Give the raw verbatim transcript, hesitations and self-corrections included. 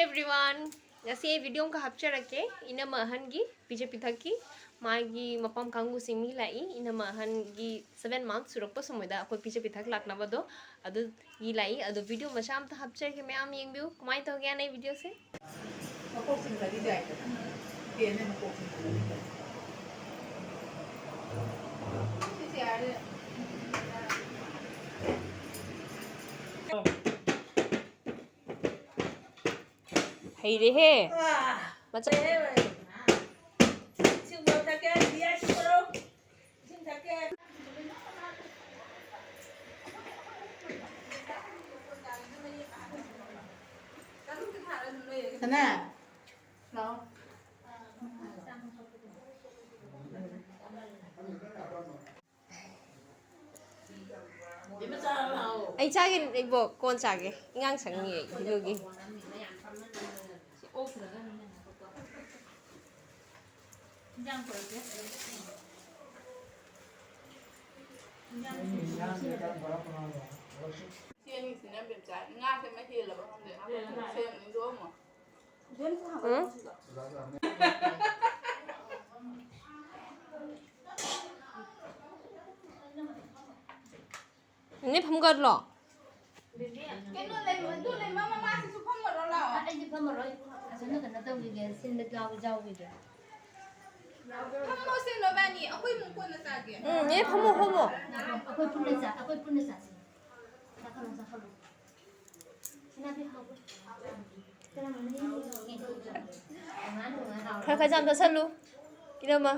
Everyone, ꯉꯁꯤ ꯑꯩ video ꯑꯃꯈꯛ ꯍꯥꯞꯆꯔꯛꯀꯦ꯫ ꯏꯅꯝꯃ ꯑꯍꯟꯒꯤ ꯄꯤꯖ ꯄꯤꯊꯛꯀꯤ ꯃꯥꯒꯤ ꯃꯄꯥꯝ ꯀꯥꯡꯕꯨꯁꯤꯡ ꯃꯤ ꯂꯥꯛꯏ꯫ ꯏꯅꯝꯃ ꯑꯍꯟꯒꯤ seven months ꯁꯨꯔꯛꯄ ꯁꯨꯝꯕꯗ ꯑꯩꯈꯣꯏ ꯄꯤꯖ ꯄꯤꯊꯛ ꯂꯥꯛꯅꯕꯗꯣ ꯑꯗꯨꯒꯤ ꯂꯥꯛꯏ꯫ ꯑꯗꯣ video ꯃꯆꯥ ꯑꯝꯇ ꯍꯥꯞꯆꯔꯛꯀꯦ, ꯃꯌꯥꯝ ꯌꯦꯡꯕꯤꯌꯨ꯫ ꯀꯃꯥꯏꯅ ꯇꯧꯒꯦ ꯍꯥꯏꯅ ꯑꯩ videoꯁꯦ? ꯃꯀꯣꯛ ꯆꯤꯡꯈꯠꯂꯤꯁꯦ ꯍꯥꯏꯗꯅ꯫ ꯇꯦꯟꯅ ꯃꯀꯣꯛ ꯆꯤꯡꯈꯠꯂꯤꯁꯦ꯫ ꯁꯤꯁꯦ ꯌꯥꯔꯦ꯫ ꯍꯩꯔꯦꯍꯦ꯫ ꯃꯆꯥ꯫ ꯏꯁꯤꯡ ꯊꯛꯀꯦ, ꯕꯤꯌꯥ ꯏꯁꯤꯡ ꯄꯨꯔꯛꯎ꯫ ꯏꯁꯤꯡ ꯊꯛꯀꯦ꯫ ꯁꯅꯥ, ꯂꯥꯛꯑꯣ꯫ ꯑꯩ ꯆꯥꯒꯦ, ꯏꯕꯣꯛ, ꯀꯣꯟ ꯆꯥꯒꯦ꯫ ꯏꯟꯉꯥꯡ ꯁꯪꯉꯤ ꯑꯩ, ꯑꯗꯨꯒꯤ꯫ ꯁꯤ ꯑꯅꯤꯁꯤꯅ ꯕꯦꯝꯆꯥ, ꯉꯥꯁꯦ ꯃꯍꯤ ꯍꯦꯜꯂꯕ ꯈꯪꯗꯦ꯫ ꯁꯦꯝ ꯏꯟꯗꯣꯛꯑꯝꯃꯣ꯫ ꯎꯝ? ꯅꯦ, ꯐꯝꯒꯠꯂꯣ꯫ ꯀꯩꯅꯣ ꯂꯩ, ꯑꯗꯨ ꯂꯩ, ꯃꯃꯥ, ꯃꯥꯁꯤꯁꯨ ꯐꯝꯒꯠꯂꯣ ꯂꯥꯛꯑꯣ꯫ ꯑꯩꯗꯤ ꯐꯝꯃꯔꯣꯏ꯫ ꯑꯁꯣꯝꯗ ꯀꯩꯅꯣ ꯇꯧꯈꯤꯒꯦ, ꯁꯤꯟꯕ ꯌꯥꯎ-, ꯌꯥꯎꯈꯤꯒꯦ꯫ ꯐꯝꯃꯣꯁꯦ ꯅꯣꯏꯕꯥꯅꯤ, ꯑꯩꯈꯣꯏ ꯏꯃꯨꯡ ꯀꯣꯟꯅ ꯆꯥꯒꯦ꯫ ꯎꯝ, ꯅꯦ, ꯐꯝꯃꯣ, ꯐꯝꯃꯣ꯫ ꯑꯩꯈꯣꯏ ꯄꯨꯟꯅ ꯆꯥ-, ꯑꯩꯈꯣꯏ ꯄꯨꯟꯅ ꯆꯥꯁꯤ꯫ ꯆꯥꯈꯠꯂꯣ, ꯆꯥꯈꯠꯂꯣ꯫ ꯈꯔ ꯈꯔ ꯌꯥꯝ ꯆꯥꯁꯜꯂꯨ, ꯏꯅꯝꯃ꯫